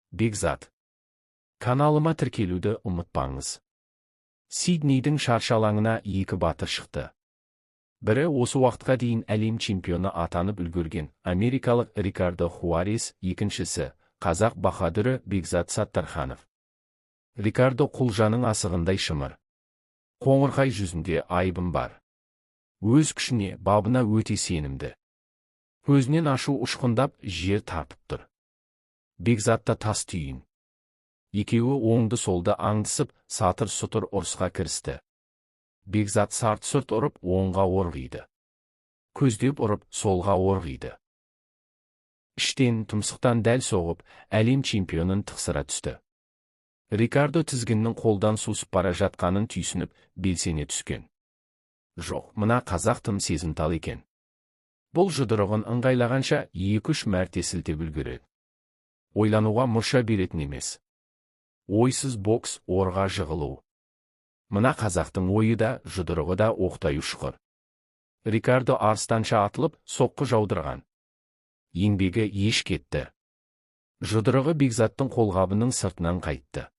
Бекзат. Каналыма тіркелуді ұмытпаңыз. Сиднейдің шаршы алаңына екі батыр шықты. Бірі осы уақытқа дейін әлем чемпионы атанып үлгерген америкалық Рикардо Хуарес, екіншісі қазақ баһадүрі Бекзат Саттарханов. Рикардо құлжаның асығындай шымыр. Қоңырқай жүзінде айбын бар. Өз күшіне, бабына өте сенімді. Көзінен ашу ұшқындап, жер тартып тұр. Бекзатта тас түйін. Екеуі оңды-солды аңдысып, сатыр-сұтыр ұрысқа кірісті. Бекзат сарт-сұрт ұрып, оңға орғиды. Көздеп ұрып, солға орғиды. Іштен, тұмсықтан дәл соғып, әлем чемпионын тықсыра түсті. Рикардо тізгіннің қолдан сусып бара жатқанын түйсініп, белсене түскен. Жоқ, мына қазақ тым сезімтал екен. Бұл жұдырығын ыңғайлағанша 2-3 мәрте сілтеп үлгереді. Ойлануға мұрша беретін емес. Ойсыз бокс орға жығылу. Мына қазақтың ойы да, жұдырығы да оқтай ұшқыр. Рикардо арыстанша атылып, соққы жаудырған. Еңбегі еш кетті. Жұдырығы Бекзаттың қолғабының сыртынан қайтты.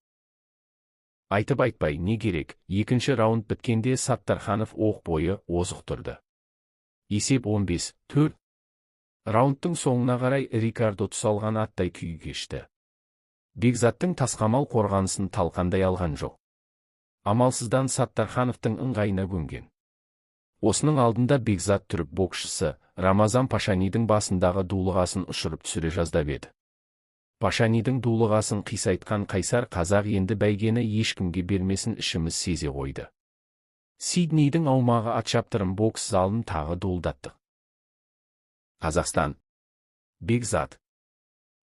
Айтып айтпай не керек, екінші раунд біткенде Саттарханов оқ бойы озық тұрды. Есеп 15-4. Раундтың соңына қарай Рикардо тұсалған аттай күй кешті. Бекзаттың тасқамал қорғанысын талқандай алған жоқ. Амалсыздан Саттархановтың ыңғайына көнген. Осының алдында Бекзат түрік боксшысы Рамазан Пашанидің басындағы дулығасын ұшырып түсіре жаздап еді. Пашанидің дулығасын қисайтқан қайсар қазақ енді бәйгені ешкімге бермесін ішіміз сезе қойды. Сиднейдің аумағы атшаптырым бокс залын тағы дуылдаттық. Қазақстан. Бекзат.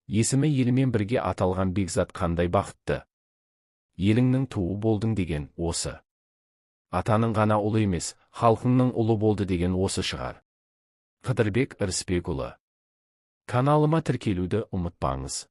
Есімі елімен бірге аталған Бекзат қандай бақытты. Еліңнің туы болдың деген осы. Атаның ғана ұлы емес, халқыңның ұлы болды деген осы шығар. Қыдырбек Ырысбекұлы. Каналыма тіркелуді ұмытпаңыз.